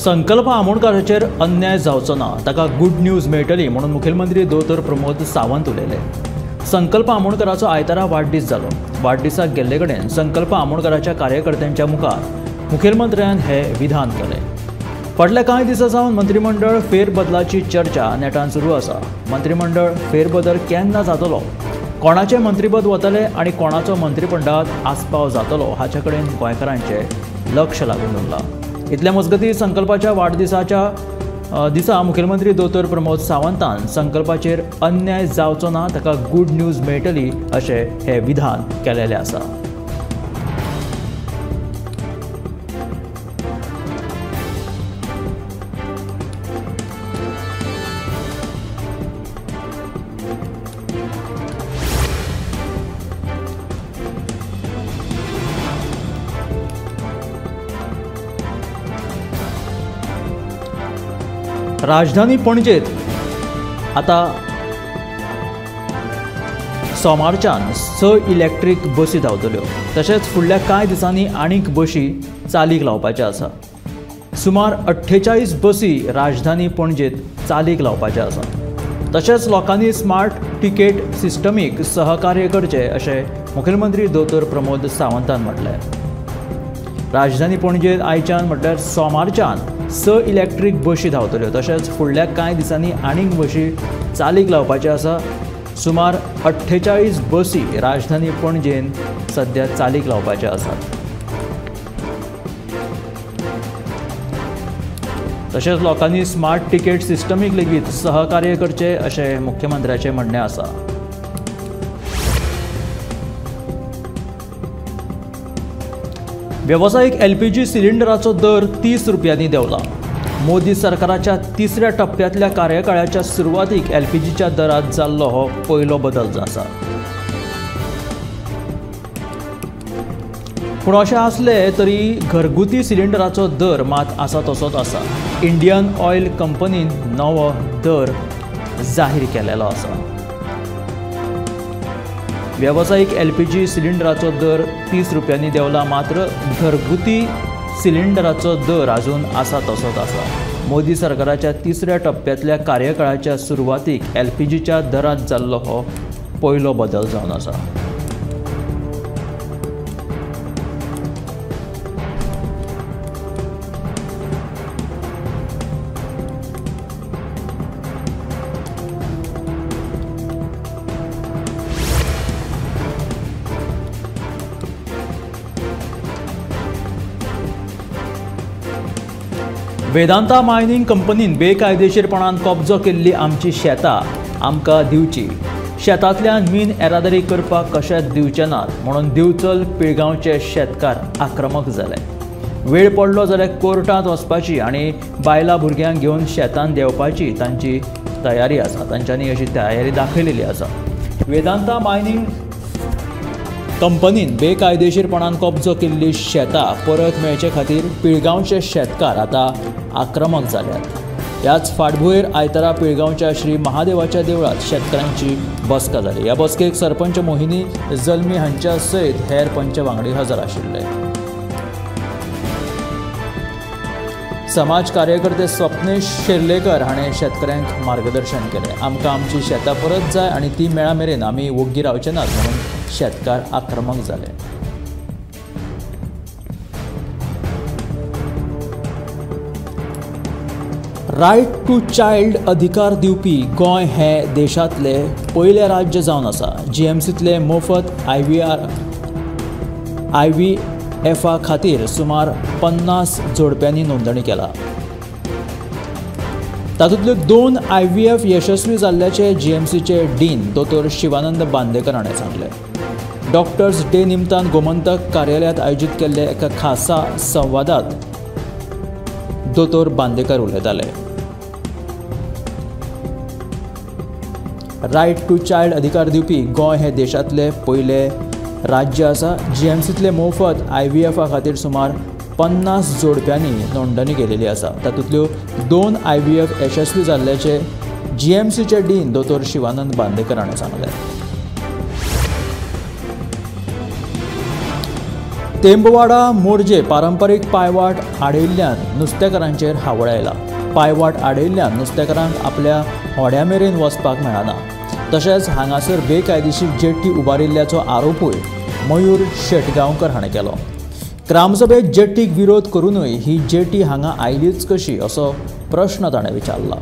संकल्प आमोणकाराचेर अन्याय जावचो ना, ताका गुड न्यूज मेळटली म्हणून मुखेलमंत्री दोतोर प्रमोद सावंत उलयले। संकल्प आमोणकाराचो आयतारा वाडदीस जालो। वाडदिसाक गेल्ले कडेन संकल्प आमोणकाराच्या कार्यकर्त्यांच्या मुखार मुखेलमंत्र्यान हे विधान केलें। फाटल्या कांय दिसां सावन मंत्रिमंडळ फेरबदलाची चर्चा नेटान सुरू आसा। मंत्रिमंडळ फेरबदल केन्ना जातलो, कोणाचें मंत्रीपद वतलें आनी कोणाचो मंत्रिमंडळांत आस्पाव जातलो हाचे कडेन गोंयकारांचें लक्ष लागून उरलां। इतल्या मजगतीं संकल्पाच्या वाडदिसाच्या दिसा मुखेलमंत्री दोतोर प्रमोद सावंतान संकल्पाचेर अन्याय जावचो ना, ताका गुड न्यूज मेळटली अशें हें विधान केलेलें आसा। राजधानी पणजेत आता सोमारच्यान 6 इलेक्ट्रीक बसी धांवतल्यो। तशेंच फुडल्या कांय दिसांनी आनीक बशी चालीक लावपाच्यो आसा। सुमार 48 बसी राजधानी पणजेत चालीक लावपाच्यो आसा। तशेंच लोकांनी स्मार्ट तिकेट सिस्टमीक सहकार्य करचें अशें मुखेलमंत्री दोतोर प्रमोद सावंतान म्हटलें। राजधानी पणजेत आयच्यान म्हटल्यार सोमारच्यान 6 इलेक्ट्रीक बशी धांवतल्यो। तशेंच फुडल्या कांय दिसांनी आनीक बशी चालीक लावपाच्यो आसा। सुमार 48 बसी राजधानी पणजेन सद्या चालीक लावपाच्यो आसात। तशेंच लोकांनी स्मार्ट तिकेट सिस्टमीक लेगीत सहकार्य करचें अशें मुख्यमंत्र्याचें म्हणणें आसा। वेवसायीक एलपीजी सिलिंडराचो दर 30 रुपयांनी देंवला। मोदी सरकाराच्या तिसऱ्या टप्प्यांतल्या कार्यकाळाच्या सुरवातीक एलपीजीच्या दरांत जाल्लो हो पयलो बदल आसा। पूण अशें आसलें तरी घरगुती सिलिंडराचो दर मात आसा तसोच आसा। इंडियन ऑयल कंपनीन नवो दर जाहीर केलेलो आसा। वेवसायीक एलपीजी सिलिंडराचो दर 30 रुपयांनी देंवला, मात्र घरगुती सिलिंडराचो दर अजून आसा तसोच आसा। मोदी सरकाराच्या तिसऱ्या टप्प्यांतल्या कार्यकाळाच्या सुरवातीक एलपीजीच्या दरांत जाल्लो हो पयलो बदल जावन आसा। वेदांता मायनिंग कंपनीन बेकायदेशीरपणान कब्जो केल्ली आमची शेतां आमकां दिवची, शेतांतल्यान मीन येरादारी करपाक कशेंच दिवचे नात म्हणून दिवचल पिळगांवचे शेतकार आक्रमक जाले। वेळ पडलो जाल्यार कोर्टांत वचपाची आनी बायलां भुरग्यांक घेवन शेतांत देंवपाची तांची तयारी आसा। तांच्यांनी अशी तयारी दाखयलेली आसा। वेदांता मायनिंग कंपनीन बेकायदेशीरपणान कब्जो केल्ली शेतां परत मेळचे खातीर पिळगांवचे शेतकार आतां आक्रमक जाल्यात। ह्याच फाटभुंयेर आयतारा पिळगांवच्या श्री महादेवाच्या देवळांत शेतकारांची बसका जाली। ह्या बसकेक सरपंच मोहिनी जल्मी हांच्या सयत हेर पंच वांगडी हजर आशिल्ले। समाज कार्यकर्ते स्वप्नेश शेर्लेकर हाणें शेतकऱ्यांक मार्गदर्शन केलें। आमकां आमची शेतां परत जाय आनी ती मेळा मेरेन आमी वोग्गी रावचे नात म्हणून शेतकार आक्रमक जाले। रायट टू चायल्ड अधिकार दिवपी गोंय हें देशांतलें पयलें राज्य जावन आसा। जीएमसींतले मोफत आयव्हीएफा खातीर सुमार 50 जोडप्यांनी नोंदणी केला। तातूंतल्यो 2 आयव्हीएफ यशस्वी जाल्ल्याचें जीएमसीचे डीन दोतोर शिवानंद बांदेकर हाणें सांगलें। डॉक्टर्स डे निमतान गोमंतक कार्यालयांत आयोजीत केल्ल्या एका खासा संवादांत दोतोर बांदेकर उलयताले। रायट टू चायल्ड अधिकार दिवपी गोंय हें देशांतलें पयलें राज्य आसा। जीएमसींतले मोफत आयव्हीएफा खातीर सुमार 50 जोडप्यांनी नोंदणी केलेली आसा। तातूंतल्यो 2 आयव्हीएफ यशस्वी जाल्ल्याचें जीएमसीचे डीन दोतोर शिवानंद बांदेकर हाणें सांगलें। तेंबवाडा मोरजे पारंपरीक पायवाट आडयिल्ल्यान नुस्तेकारांचेर हावळ आयला. पायवाट आडयिल्ल्यान नुस्तेकारांक आपल्या होड्या मेरेन वचपाक मेळना. तशेंच हांगासर बेकायदेशीर जेट्टी उबारिल्ल्याचो आरोपूय मयूर शेटगांवकर हाणें केलो. ग्रामसभेत जेट्टीक विरोध करूनय ही जेटी हांगा आयलीच कशी असो प्रश्न ताणें विचारला.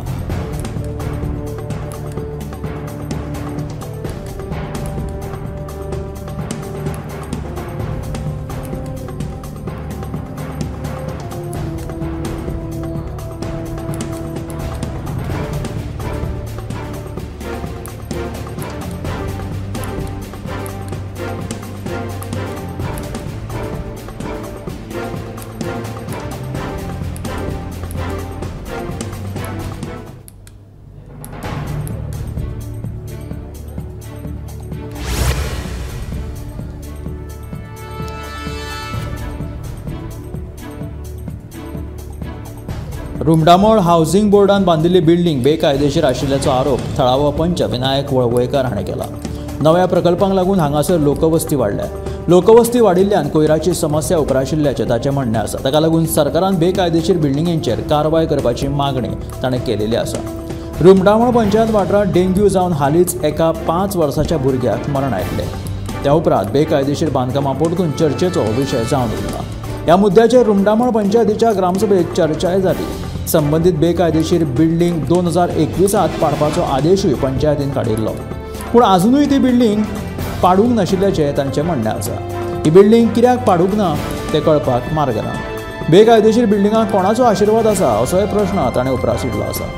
रुमडामळ हावसिंग बोर्डान बांदिल्ली बिल्डींग बेकायदेशीर आशिल्ल्याचो आरोप थळावो पंच विनायक वळवयकार हाणें केला. नव्या प्रकल्पांक लागून हांगासर लोकवस्ती वाडल्या. लोकवस्ती वाडिल्ल्यान कोयराची समस्या उप्राशिल्ल्याचें ताचें म्हणणें आसा. ताका लागून सरकारान बेकायदेशीर बिल्डिंगेंचेर कारवाय करपाची मागणी ताणें केलेली आसा. रुमडामळ पंचायत वाठारांत डेंग्यू जावन हालींच एका 5 वर्साच्या भुरग्याक मरण आयिल्लें. त्या उपरांत बेकायदेशीर बांदकामां परतून चर्चेचो विशय जावन उरला. ह्या मुद्द्याचेर रुमडामळ पंचायतीच्या ग्रामसभेत चर्चाय जाली. संबंदीत बेकायदेशीर बिल्डींग 2021 पाडपाचो आदेशूय पंचायतीन काडिल्लो, पूण आजुनूय ती बिल्डींग पाडूंक नाशिल्ल्याचें तांचें म्हणणें आसा. ही बिल्डींग कित्याक पाडूंक ना तें कळपाक मार्ग ना. बेकायदेशीर बिल्डिंगांक कोणाचो आशिर्वाद आसा असोय प्रश्न ताणें उप्रासिल्लो आसा.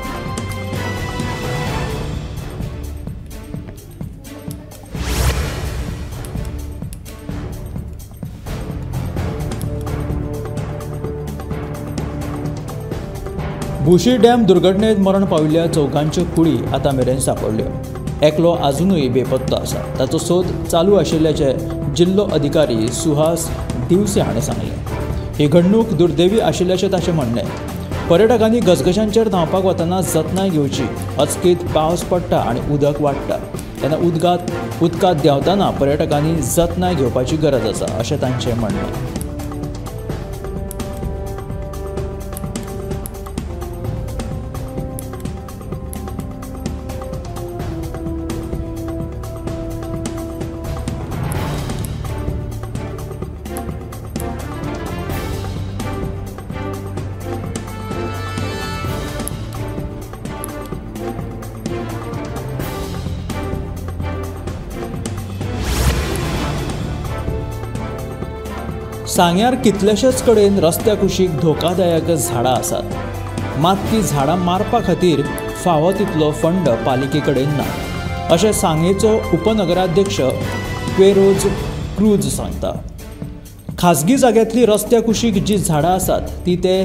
भुशी डॅम दुर्घटनेत मरण पाविल्ल्या चौगांच्यो कुडी आतां मेरेन सांपडल्यो. एकलो आजुनूय बेपत्तो आसा. ताचो सोद चालू आशिल्ल्याचें जिल्लो अधिकारी सुहास दिवसे हाणें सांगलें. ही घडणूक दुर्दैवी आशिल्ल्याचें ताचें म्हणणें. पर्यटकांनी घसघशांचेर धांवपाक वतना जतनाय घेवची. अचकीत पावस पडटा आनी उदक वाडटा तेन्ना उदकांत देंवतना पर्यटकांनी जतनाय घेवपाची गरज आसा अशें तांचें म्हणणें. सांग्यार कितलेशेच कडेन रस्त्या कुशीक धोकादायक झाडां आसात. मात ती झाडां मारपा खातीर फावो तितलो फंड पालिके कडेन ना अशें सांगेचो उपनगराध्यक्ष क्वेरोज क्रूज सांगता. खाजगी जाग्यांतली रस्त्या कुशीक जी झाडां आसात ती ते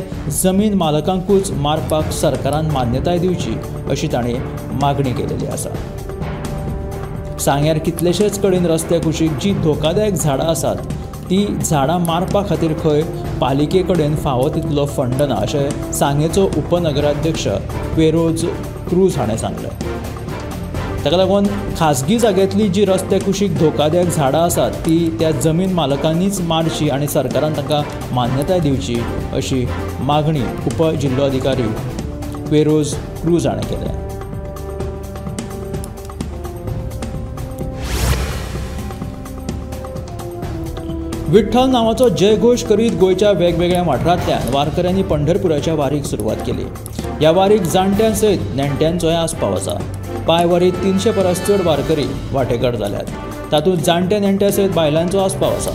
जमीन मालकांकूच मारपाक सरकारान मान्यताय दिवची अशी ताणें मागणी केलेली आसा. सांग्यार कितलेशेच कडेन रस्त्या कुशीक जी धोकादायक झाडां आसात ती झाडां मारपा खातीर खंय पालिके कडेन फावो तितलो फंड ना अशें सांगेचो उपनगराध्यक्ष क्वेरोज क्रूज हाणें सांगलें. ताका लागून खाजगी जाग्यांतली जी रस्त्या कुशीक धोकादायक झाडां आसात ती त्या जमीन मालकांनीच मारची आनी सरकारान तांकां मान्यताय दिवची अशी मागणी उप जिल्लोधिकारी क्वेरोज क्रूज हाणें केल्या. विठ्ठल नांवाचो जयघोश करीत गोंयच्या वेगवेगळ्या वाठारांतल्यान वारकऱ्यांनी पंढरपुराच्या वारीक सुरवात केली. ह्या वारीक जाणट्यां सयत नेण्ट्यांचोय आस्पाव आसा. पांयवारीत 300 परस चड वारकरी वांटेकार जाल्यात. तातूंत जाणट्या नेण्ट्यां सयत बायलांचो आस्पाव आसा.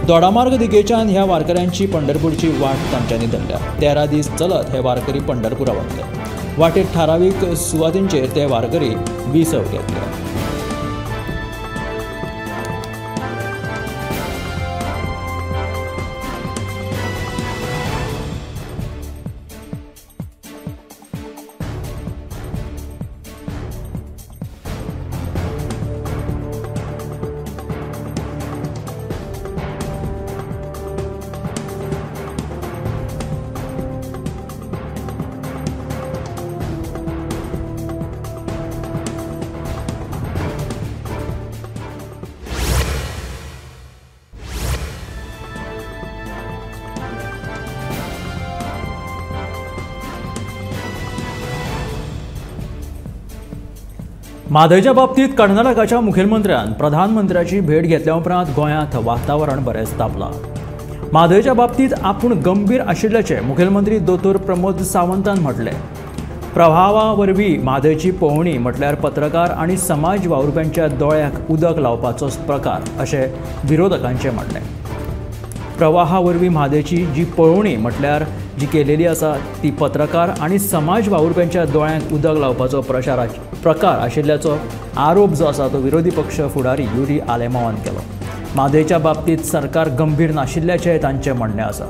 दोडामार्ग दिकेच्यान ह्या वारकऱ्यांची पंढरपूरची वाट तांच्यांनी धरल्या. 13 दीस चलत हे वारकरी पंढरपुरा वतले. वाटेत थारावीक सुवातींचेर ते वारकरी विसव घेतले. म्हादयच्या बाबतीत कर्नाटकाच्या मुखेलमंत्र्यान प्रधानमंत्र्याची भेट घेतल्या उपरांत गोंयांत वातावरण बरेंच तापलां. म्हादयच्या बाबतीत आपूण गंभीर आशिल्ल्याचें मुखेलमंत्री दोतोर प्रमोद सावंतान म्हटलें. प्रभावा वरवीं म्हादयची पळोवणी म्हटल्यार पत्रकार आनी समाज वावुरप्यांच्या दोळ्याक उदक लावपाचो प्रकार अशें विरोधकांचें म्हणणें. प्रवाहा वरवीं म्हादयची जी पळोवणी म्हटल्यार जी केलेली आसा ती पत्रकार आनी समाज वावुरप्यांच्या दोळ्यांक उदक लावपाचो प्रकार आशिल्ल्याचो आरोप जो आसा तो विरोधी पक्ष फुडारी युरी आलेमावान केलो. म्हादयच्या बाबतीत सरकार गंभीर नाशिल्ल्याचें तांचें म्हणणें आसा.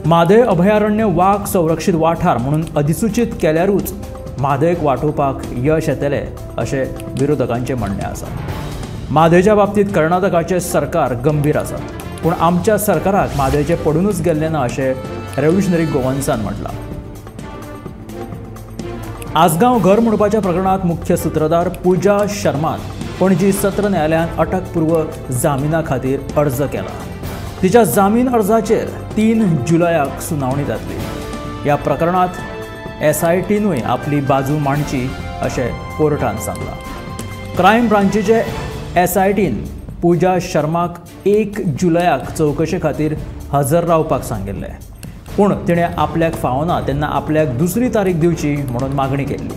म्हादय अभयारण्य वाग संरक्षीत वाठार म्हणून अधिसूचीत केल्यारूच म्हादयक वाटोवपाक यश येतलें अशें विरोधकांचें म्हणणें आसा. म्हादयच्या बाबतीत कर्नाटकाचें सरकार गंभीर आसा, पूण आमच्या सरकाराक म्हादयचें पडुनूच गेल्लें ना अशें रेव्होल्युशनरी गोवन्सान म्हटलां. आसगांव घर मोडपाच्या प्रकरणांत मुख्य सुत्रधार पूजा शर्मान पणजी सत्र न्यायालयांत अटकपूर्व जामिना खातीर अर्ज केला. तिच्या जामीन अर्जाचेर 3 जुलयाक सुनावणी जातली. ह्या प्रकरणांत एसआयटीनूय आपली बाजू मांडची अशें कोर्टान सांगलां. क्रायम ब्रांचीचे एसआयटीन पूजा शर्माक 1 जुलयाक चवकशे खातीर हजर रावपाक सांगिल्लें, पूण तिणें आपल्याक फावना तेन्ना आपल्याक दुसरी तारीख दिवची म्हणून मागणी केल्ली.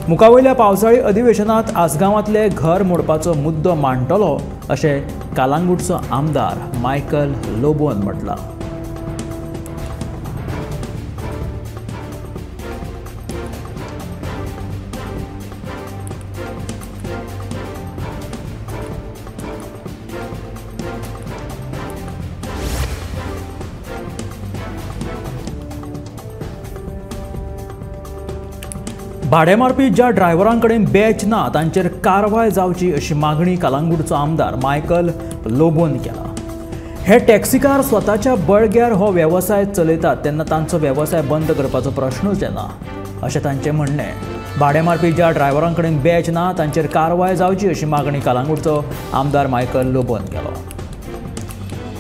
मुखावयल्या पावसाळी अधिवेशनांत आसगांवांतलें घर मोडपाचो मुद्दो मांडटलो अशें कालांगुटचो आमदार मायकल लोबोन म्हटलां. भाडें मारपी ज्या ड्रायव्हरां कडेन बॅच ना तांचेर कारवाय जावची अशी मागणी कालांगुटचो आमदार मायकल लोबोन केला. हे टॅक्सीकार स्वताच्या बळग्यार हो वेवसाय चलयतात तेन्ना तांचो वेवसाय बंद करपाचो प्रश्नूच येना अशें तांचें म्हणणें. भाडें मारपी ज्या ड्रायव्हरां कडेन बॅच ना तांचेर कारवाय जावची अशी मागणी कालांगुटचो आमदार मायकल लोबोन केलो.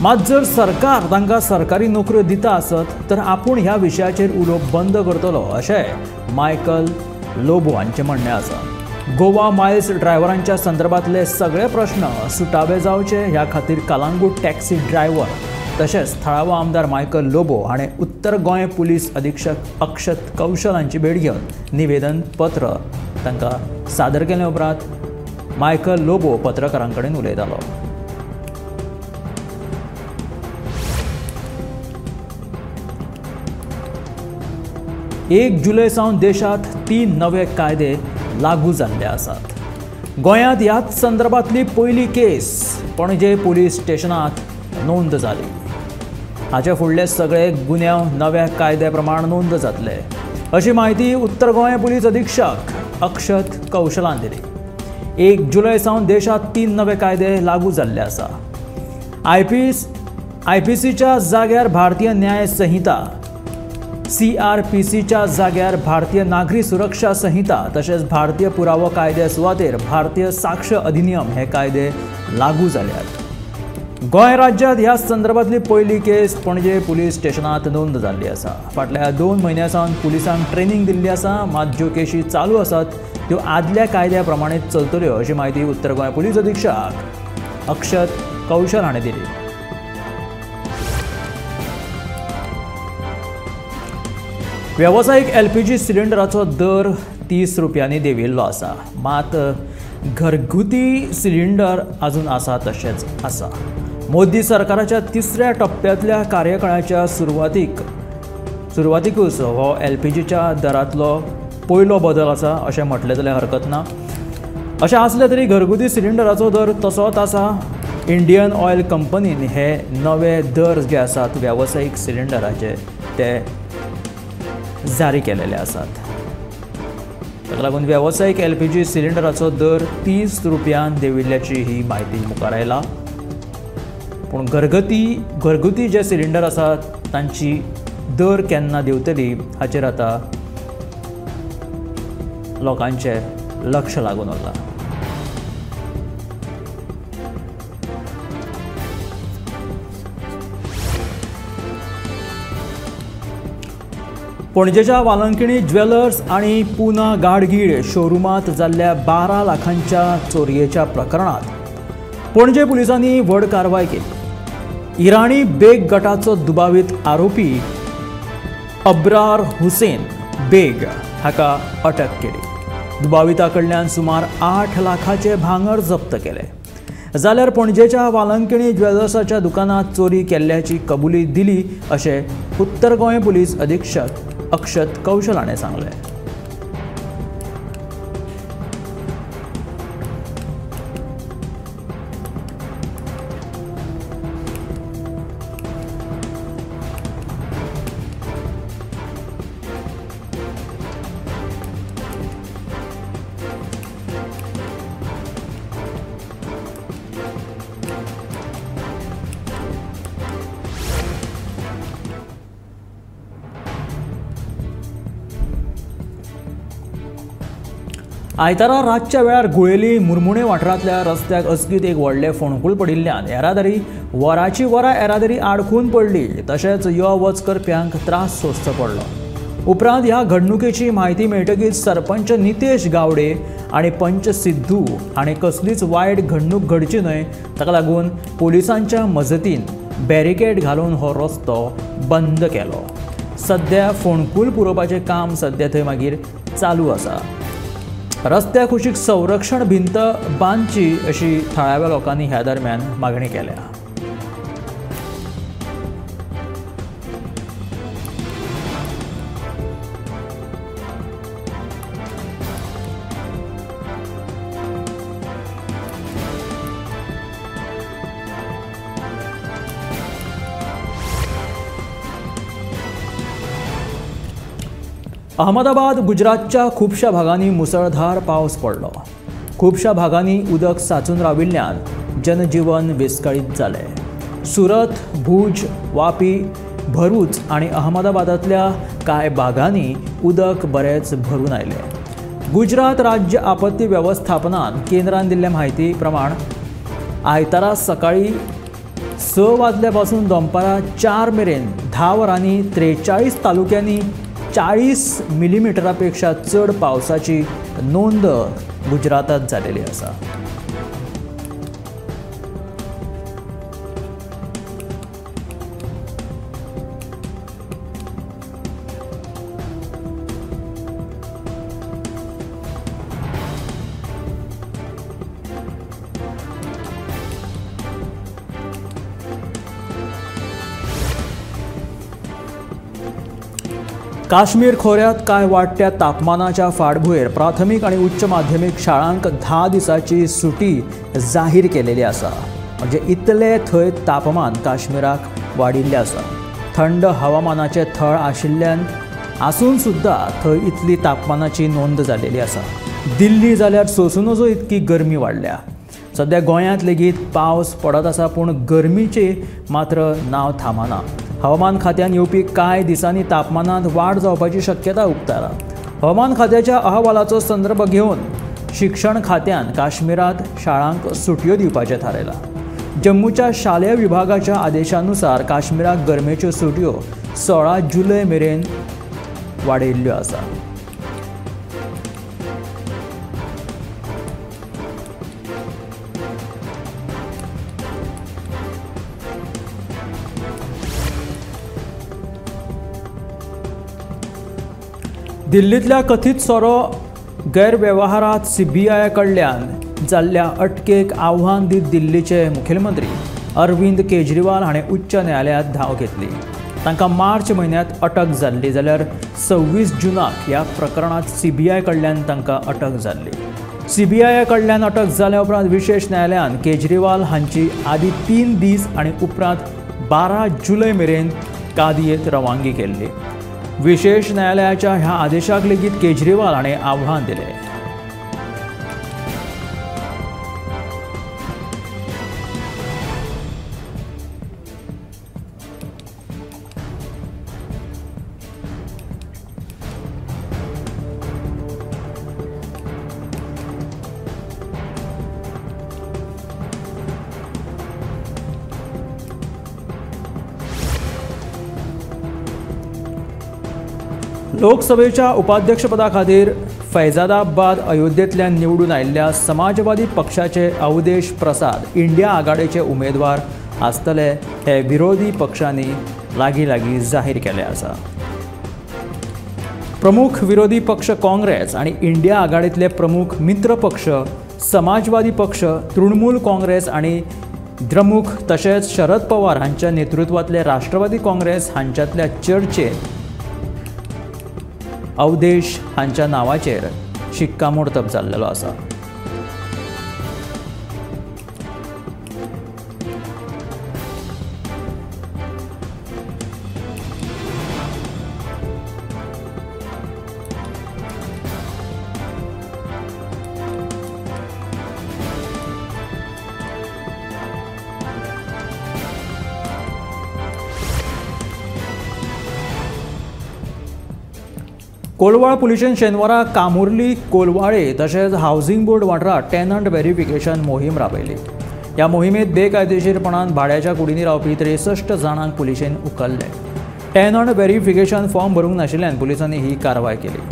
मात जर सरकार तांकां सरकारी नोकऱ्यो दिता आसत तर आपूण ह्या विशयाचेर उलोवप बंद करतलो अशें मायकल लोबो हांचें म्हणणें आसा. गोवा मायल्स ड्रायव्हरांच्या संदर्भांतले सगळे प्रश्न सुटावे जावचे ह्या खातीर कालांगूट टॅक्सी ड्रायव्हर तशेंच थळावो आमदार मायकल लोबो हाणें उत्तर गोंय पुलीस अधीक्षक अक्षत कौशल हांची भेट घेवन निवेदन पत्र तांकां सादर केले उपरांत मायकल लोबो पत्रकारां कडेन उलयतालो. एक जुलय सावन देशांत 3 नवे कायदे लागू जाल्ले आसात. गोंयांत ह्याच संदर्भांतली पयली केस पणजे पुलीस स्टेशनांत नोंद जाली. हाचे फुडले सगळे गुन्यांव नव्या कायद्या प्रमाण नोंद जातले अशी म्हायती उत्तर गोंय पुलीस अधीक्षक अक्षत कौशलान दिली. 1 जुलय सावन देशांत 3 नवे कायदे लागू जाल्ले आसा. आयपीसीच्या जाग्यार भारतीय न्याय संहिता, सीआरपीसीच्या जाग्यार भारतीय नागरी सुरक्षा संहिता तशेंच भारतीय पुरावो कायद्या सुवातेर भारतीय साक्ष अधिनियम हे कायदे लागू जाल्यात. गोंय राज्यांत ह्या संदर्भांतली पयली केस पणजे पुलीस स्टेशनांत नोंद जाल्ली आसा. फाटल्या 2 म्हयन्यां सावन पुलिसांक ट्रेनींग दिल्ली आसा, मात ज्यो केशी चालू आसात त्यो आदल्या कायद्या प्रमाणे चलतल्यो अशी म्हायती उत्तर गोंय पुलीस अधीक्षक अक्षत कौशल हाणें दिली. वेवसायीक एलपीजी सिलिंडराचो दर 30 रुपयांनी देंविल्लो आसा, मात घरगुती सिलिंडर अजून आसा तशेंच आसा. मोदी सरकाराच्या तिसऱ्या टप्प्यांतल्या कार्यकाळाच्या सुरवातीकूच हो एलपीजीच्या दरांतलो पयलो बदल आसा अशें म्हटलें जाल्यार हरकत ना. अशें आसलें तरी घरगुती सिलिंडराचो दर तसोच आसा. इंडियन ऑयल कंपनीन हे नवे दर जे आसात वेवसायीक सिलिंडराचे ते जारी केलेले आसात. ताका लागून वेवसायीक एलपीजी सिलिंडराचो दर 30 रुपयान देंविल्ल्याची ही म्हायती मुखार आयला. पूण घरगुती जे सिलिंडर आसात तांची दर केन्ना देंवतली हाचेर आतां लोकांचें लक्ष लागून उरलां. पणजेच्या वालंकिणी ज्वेलर्स आनी पुना गाडगीळ शोरुमांत जाल्ल्या 12 लाखांच्या चोरयेच्या प्रकरणांत पणजे पुलिसांनी व्हड कारवाय केली। इराणी बेग गटाचो दुबावीत आरोपी अब्रार हुसेन बेग हाका अटक केली। दुबाविता कडल्यान सुमार 8 लाखाचे भांगर जप्त केले। जाल्यार पणजेच्या वालंकिणी ज्वेलर्साच्या दुकानात चोरी केल्ल्याची कबुली दिली अशें उत्तर गोंय पुलीस अधीक्षक अक्षत कौशल हाणें सांगलें। आयतारा रातच्या वेळार गुळेली मुरमुणे वाठारांतल्या रस्त्याक अचकीत एक व्हडलें फोंडकूल पडिल्ल्यान येरादारी वराची वरां येरादारी आडखून पडली। तशेंच यो वच करप्यांक त्रास सोंसचो पडलो। उपरांत ह्या घडणुकेची म्हायती मेळटकीच सरपंच नितेश गावडे आनी पंच सिद्धू हाणें कसलीच वायट घडणूक घडची न्हय ताका लागून पोलिसांच्या मजतीन बॅरिकेड घालून हो रस्तो बंद केलो। सद्या फोंडकूल पुरोवपाचें काम सद्या थंय मागीर चालू आसा। रस्त्या कुशीक संरक्षण भिंत बांदची अशी थळाव्या लोकांनी ह्या दरम्यान मागणी केल्या। अहमदाबाद गुजरातच्या खुबश्या भागांनी मुसळधार पावस पडलो। खुबश्या भागांनी उदक साचून राविल्ल्यान जनजीवन विस्कळीत जालें। सुरत, भूज, वापी, भरूच आनी अहमदाबादांतल्या कांय भागांनी उदक बरेंच भरून आयलें। गुजरात राज्य आपत्ती वेवस्थापनान केंद्रान दिल्ल्या म्हायती प्रमाण आयतारा सकाळीं 6 वाजल्या पासून दनपारां 4 मेरेन 10 वरांनी 43 तालुक्यांनी 40 मिलीमीटरापेक्षा चड पावसाची नोंद गुजरातात जालेली आसा। काश्मीर खोऱ्यात कांय वाडट्या तापमानाच्या फाटभुंयेर प्राथमीक आनी उच्च माध्यमीक शाळांक 10 दिसांची सुटी जाहीर केलेली आसा। म्हणजे इतले थंय तापमान काश्मीराक वाडिल्लें आसा। थंड हवामानाचें थळ आशिल्ल्यान आसून सुद्दां थंय इतली तापमानाची नोंद जालेली आसा। दिल्ली जाल्यार सोसूं नजो इतकी गरमी वाडल्या। सद्या गोंयांत लेगीत पावस पडत आसा, पूण गरमीचें मात्र नांव थांबना। हवामान खात्यान येवपी कांय दिसांनी तापमानांत वाड जावपाची शक्यता उक्तायला। हवामान खात्याच्या अहवालाचो संदर्भ घेवन शिक्षण खात्यान काश्मीरांत शाळांक सुटयो दिवपाचें थारायलां। जम्मूच्या शालेय विभागाच्या आदेशानुसार काश्मीराक गरमेच्यो सुटयो 16 जुलय मेरेन वाडयिल्ल्यो आसा। दिल्लींतल्या कथीत सोरो गैरवेव्हारात सीबीआय कडल्यान जाल्ल्या अटकेक आव्हान दीत दिल्लीचे मुखेलमंत्री अरविंद केजरीवाल हाणें उच्च न्यायालयांत धांव घेतली। तांकां मार्च म्हयन्यांत अटक जाल्ली, जाल्यार 26 जुनाक ह्या प्रकरणांत सीबीआय कडल्यान तांकां अटक जाल्ली। सीबीआय कडल्यान अटक जाल्या उपरांत विशेष न्यायालयान केजरीवाल हांची आदी 3 दीस आनी उपरांत 12 जुलय मेरेन कादयेंत रवानगी केल्ली। विशेष न्यायालयाच्या ह्या आदेशाक लेगीत केजरीवाल हाणें आव्हान दिलें। लोकसभेच्या उपाध्यक्षपदा खातीर फैजादाबाद अयोध्येंतल्यान निवडून आयिल्ल्या समाजवादी पक्षाचे अवधेश प्रसाद इंडिया आघाडेचे उमेदवार आसतले हे विरोधी पक्षांनी लागीं लागीं जाहीर केले आसा। प्रमुख विरोधी पक्ष काँग्रेस आनी इंडिया आघाडींतले प्रमुख मित्र पक्ष समाजवादी पक्ष, तृणमूल काँग्रेस आनी द्रमुक तशेंच शरद पवार हांच्या नेतृत्वांतले राष्ट्रवादी काँग्रेस हांच्यातल्या चर्चेत अवधेश हांच्या नांवाचेर शिक्कामोर्तब जाल्लेलो आसा। कोलवाळ पुलिशेन शेनवारा कामुर्ली कोलवाळे तशेंच हावसिंग बोर्ड वाठारांत टेनंट व्हेरिफिकेशन मोहीम राबयली। ह्या मोहिमेंत बेकायदेशीरपणान भाड्याच्या कुडींनी रावपी 63 जाणांक पुलिशेन उखल्ले। टेनंट व्हेरिफिकेशन फॉर्म भरूंक नाशिल्ल्यान पुलिसांनी ही कारवाय केली।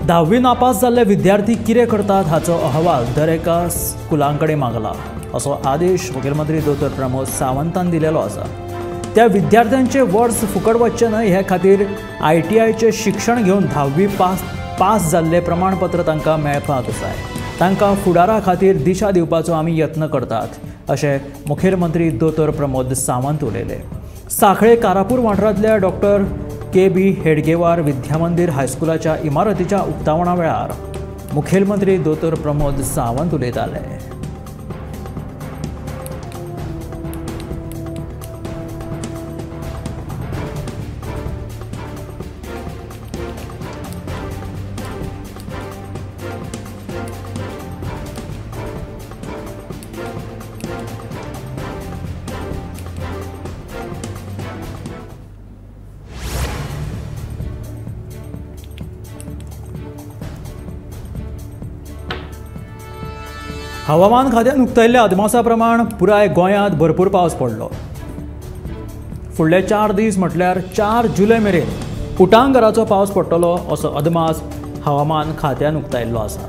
धावी नापास जाल्ले विद्यार्थी कितें करतात हाचो अहवाल दर एका स्कुलां कडेन मागला असो आदेश मुखेलमंत्री दोतोर प्रमोद सावंतान दिलेलो आसा। त्या विद्यार्थ्यांचे वर्स फुकट वचचें न्हय हे खातीर आयटीआयचें शिक्षण घेवन धावी पास जाल्लें प्रमाणपत्र तांकां मेळपाक जाय। तांकां फुडारा खातीर दिशा दिवपाचो आमी यत्न करतात अशें मुखेलमंत्री दोतोर प्रमोद सावंत उलयले। सांखळे कारापूर वाठारांतल्या डॉक्टर के.बी. हेडगेवार विद्यामंदिर हायस्कुलाच्या इमारतीच्या उक्तावणा वेळार मुखेलमंत्री दोतोर प्रमोद सावंत उलयताले। हवामान खात्यान उक्तायल्ल्या अदमासा प्रमाण पुराय गोंयांत भरपूर पावस पडलो। फुडले 4 दीस म्हटल्यार 4 जुलय मेरेन उटांगराचो पावस पडटलो असो अदमास हवामान खात्यान उक्तायल्लो आसा।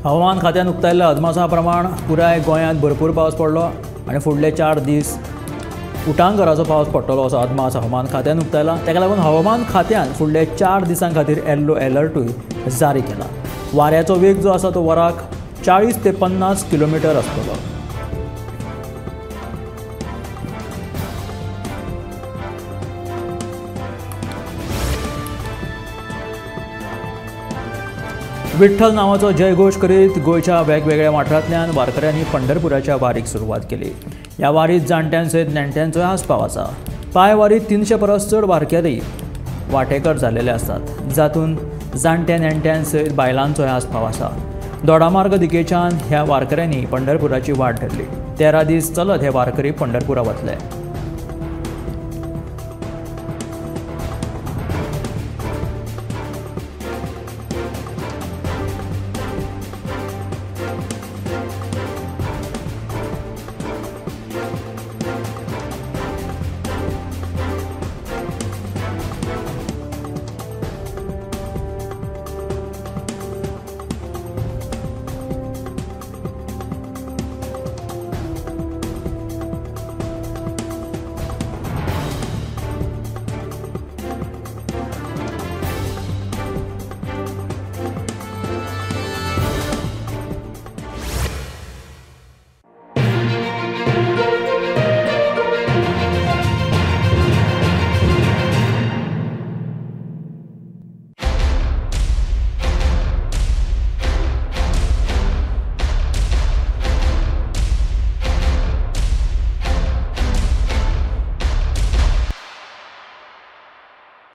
हवामान खात्यान उक्तायल्ल्या अदमासा प्रमाण पुराय गोंयांत भरपूर पावस पडलो आनी फुडले 4 दीस उटांगराचो पावस पडटलो असो अदमास हवामान खात्यान उक्तायला। ताका लागून हवामान खात्यान फुडले 4 दिसां खातीर येल्लो अलर्टूय जारी केला। वाऱ्याचो वेग जो आसा तो वराक 40 ते 50 किलोमिटर आसतलो। विठ्ठल नावाचो जयघोश करीत गोंयच्या वेगवेगळ्या वाठारांतल्यान वारकऱ्यांनी पंढरपुराच्या वारीक सुरवात केली। ह्या वारीत जाणट्यांसयत नेण्ट्यांचोय आस्पाव आसा। पांयवारीत 300 परस चड वारकरी वांटेकर जाल्ले आसात, जातूंत जाणट्या नेण्ट्यांसयत बायलांचोय आस्पाव आसा। दोडामार्ग दिकेच्यान ह्या वारकऱ्यांनी पंढरपुराची वाट धरली। 13 दीस चलत हे वारकरी पंढरपुरा वतले।